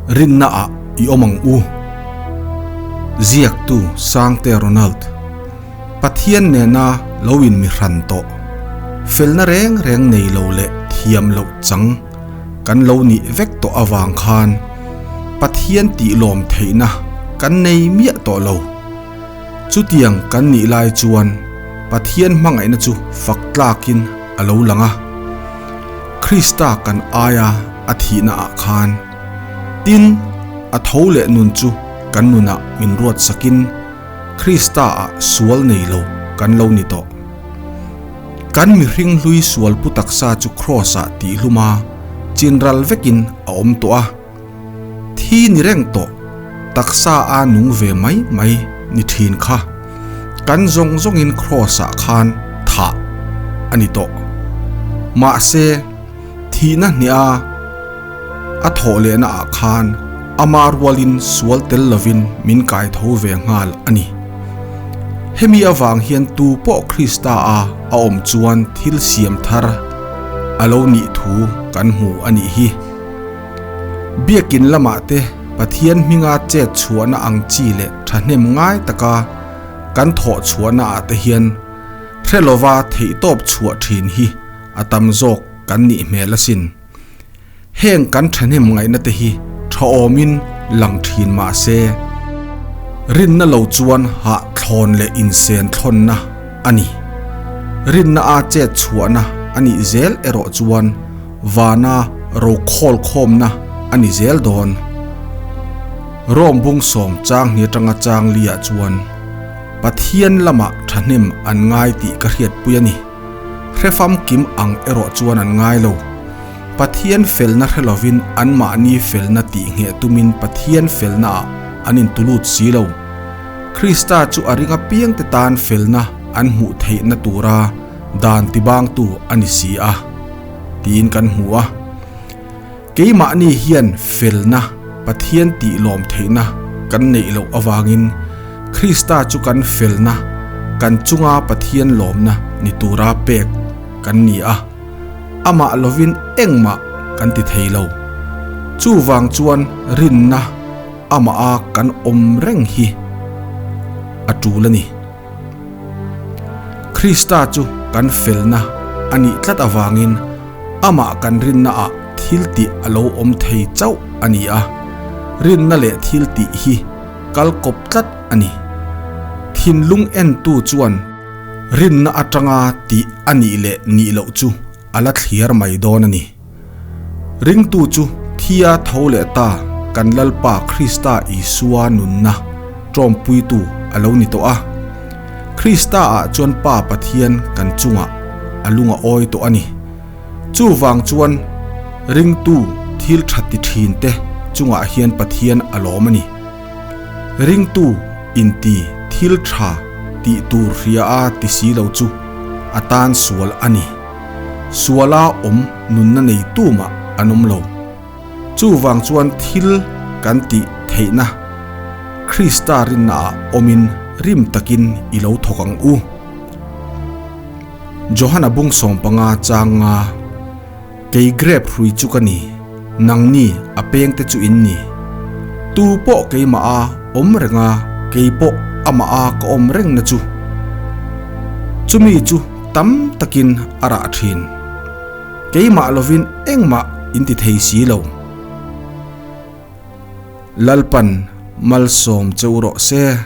Rinna ah i awm ang u. Ziaktu Sangte Ronald, Pathian nena lo in mi hran tawh, felna reng reng nei lo leh thiam loh chang kan lo nih vek tawh avang khan Pathian tih lawm theihna kan nei miah tawh lo. Chutiang kan nih lai chuan Pathian hmangaihna chu fak tlakin a lo lang a. Krista kan aia a thihna ah khan tin a tho leh nun chu kan nunah min ruat sakin Krista ah sual nei lo kan lo ni tawh. Kan mihring hlui sual pu taksa chu Kraws ah tihhlum a chinral vekin a awm tawh a. Thi ni reng tawh taksa a nung ve mai mai ni thin kha kan zawng zawngin Kraws ah khan thah a ni tawh. Mahse, thihna hniah a a thawh lehna ah khan ama rualin sual tel lovin min kai tho ve nghal a ni. Hemi avang hian tu pawh Krista a a awm chuan thil siam thar a lo nih thu kan hmu a nih hi. Biakin lamah te Pathian hminga chet chhuahna ang chi leh thahnem ngai taka kan thawh chhuahna ah te hian hre lova theihtawp chhuah thin hi a tam zawk kan nih hmel asin. Heng kan thahnem ngaihna te hi tha awmin lang thin mah se, rinna lo chuan hah thlawn leh insen thlawnna a ni. Rinna a chet chhuahna a nih zel erawh chuan Vana rokhawl khawmna a ni zel dawn. Rome bung sawm chang hni atanga chang li ah chuan Pathian lamah thahnem an ngai tih ka hriatpui a ni. Hrefam kim ang erawh chuan an ngai lo. Pathian felna hre lovin anmahni felna tih ngheh tumin Pathian felna ah an intulut si lo. Krista chu a ring apiangte tan felna an hmuh theihna tura dan tibangtu a ni si a. Tiin kan hmu a. Keimahni hian felna, Pathian tih lawm theihna kan neih loh avangin Krista chu kan felna, kan chunga Pathian lawmna ni tura pek kan ni a. Amah lovin engmah kan ti thei lo. Chuvang chuan rinna amaha kan awm reng hi a tul a ni. Krista chu kan felna a nih tlat avangin amah kan rinnaah thil tih a lo awm thei chauh a ni a, rinna leh thil tih hi kal kawp tlat a ni. Thinlung entu chuan rinna atanga tih a nih leh nih loh chu a la thliar mai dawn a ni. Ringtu chu thia tho leh ta kan Lalpa Krista Isua nunna ṭawmpuitu a lo ni tawh a. Krista ah chuan Pa Pathian kan chungah a lung a awi tawh a ni. Chuvang chuan ringtu thil ṭha ti ṭhinte chungah hian Pathian a lawm a ni. Ringtu inti thil ṭha tih tur hria a ti si lo chu a tan sual a ni. Suala awm nunna nei tumah an awm lo. Chuvang chuan thil kan tih theihna Krista rinnaah awmin rim takin i lo thawk ang u. Johana bung sawmpanga chang nga, Kei grep hrui chu ka ni, nangni a pengte chu in ni. Tu pawh keimah a awm reng a, kei pawh amah a ka awm reng na chu. Chumi chu tam takin a rah thin. Keimah lovin engmah in ti thei si lo. Lalpan malsawm cheu rawh se.